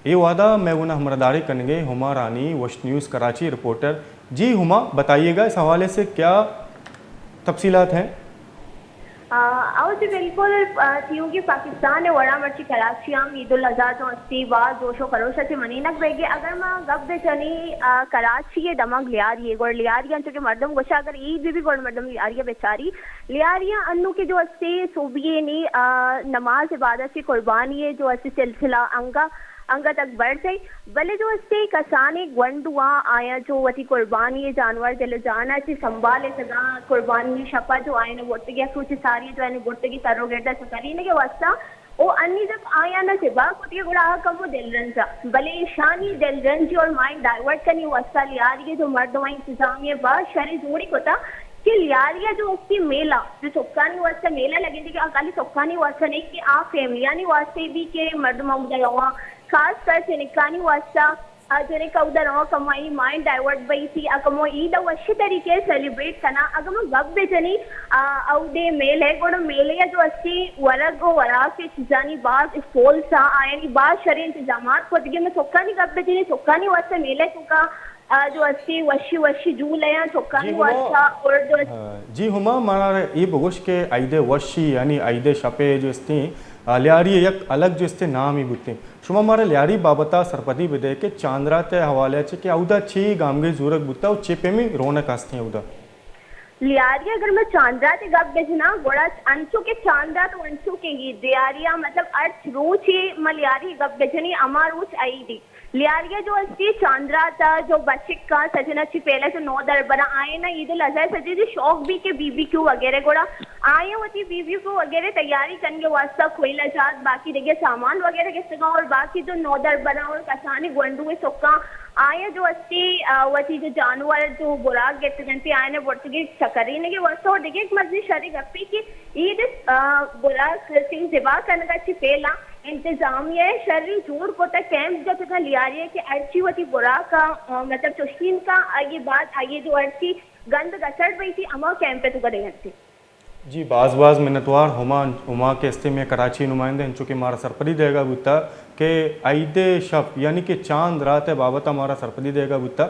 اے وہدا مئے گونا ہمراہداری کنگے ہما رانی، وش نیوز کراچی رپورٹر۔ جی ہما، بتائیے گا اس حوالے سے کیا تفصیلات ہیں؟ آ، او جی بالکل، آ، چیونکہ پاکستان ءِ وڑا مرچی کراچی ہم عید الاضحی جو استی باز جوش و خروش ءَ چہ منینگ بیگے۔ اگر ما گپ بہ جنی، آ، کراچی ءِ دمگ لیاری ءِ، گڑ لیاری انچو کہ مردم گوشا اگر عید بہ بی گڑ مردم لیاری ءَ بچاری۔ لیاری ءَ انو کہ جو استی صبحی نی، آ، نماز ءَ بعد استی قربانی ءِ جو استی سلسلہ انگا انگت اکبر تئی، بلے جو استے کسانیں گونڈواں آیاں چو وتی قربانی ءِ جانور دل ءُ جان ءَ چہ سنبھال اتگاں، قربانی ءِ شپ ءَ جو آیاں برتگی، یک روچے ساری جو آیاں برتگی تر ءُ گرد ءَ چکرینگ ءِ واستہ، او انی تک آیاں نہ تباہ کتگی، گڑا آ کمو دلرنج ءَ۔ بلے ایشانی دلرنجی اور مائنڈ ڈائیورٹ کنی واستہ لیاری ءِ جو مردم ءَ انتظامیہ ءَ باز شریں جوڑی کتا کہ لیاری ءَ جو استے میلہ، جو سکانی واستہ میلہ لگے کہ آ خالی سکانی واستہ نہیں کہ آ فیملیانی واستہ بھی کہ مردم ہمودا رواں، خاص کر جنکانی واستہ، آ، جنک اودا رواں کمائی مائنڈ ڈائیورٹ بئی تھی، آ، کمو عید ءَ وشی طریقے سیلیبریٹ کنا۔ اگر ما گپ بہ جنی، آ، اودے میلہ گڑا میلہ جو استی ورگ و وراک چیزانی باز اسٹالز آ، آیانی باز شریں انتظامات کتگی۔ میں سکانی گپ بہ جنی، سکانی واستہ میلہ چکا، آ، جو استی وشی وشی جول ایاں سکانی جی ہما، واستہ اور جو ہاں، جی ہما مارا اے بگوش کہ عید وشی یعنی عید شپے جو استی، آ، لیاری یک الگ جو استی نامی بوتیں۔ شما مارا لیاری بابت ءَ سرپدی بدے کہ چاندرات ءِ حوالے ءَ چہ کہ اودا چی گامگیج زورگ بوتا و چی پیمی رونق ہستیں اودا؟ لیاری اگر میں چاندرات ءِ گپ بجناں، گڑا انچو کہ چاندرات و انچو کہ عید لیاری ءَ، مطلب ہر روچے ما لیاری گپ بجنی، ہما روچ عید ءِ۔ لیاری ءَ جو استی چاندرات ءَ جو بچکاں سجنا چی پہلے تو نو دربراں آئے نا عید الاضحی سجے جو شوق بھی کہ بی بی کیو وغیرہ گڑا آئے وتی بی بی کیو وغیرہ تیاری کنگے واسطہ کوئلہ جات باقی دیگه سامان وغیرہ گستگاں اور باقی جو نو دربراں اور کسانی گونڈو سکاں آیا جو استی، آ، وتی جو جانور جو براک گپتگنتی آیاں برتگی چکرینگے واسطہ اور دیگه ایک مزنی شری گپی کہ عید، آ، براک سنگ ذبح کنگا چی پہلا انتظامیہ شری جوڑ کتا کیمپ جتگا لیاری کہ ہرچی وتی براکا، آ، مطلب چشین کا آگے بعد آگے جو ہرچی گند گسڑ بیتی ہما کیمپ تو گدے ہنتی۔ جی، باز باز منتوار ہما، ہما کہ استے میں کراچی نمائندہ انچو کہ مارا سرپدی دیگا بوتا کہ عید شپ یعنی کہ چاند رات بابت مارا سرپدی دیگا بوتا۔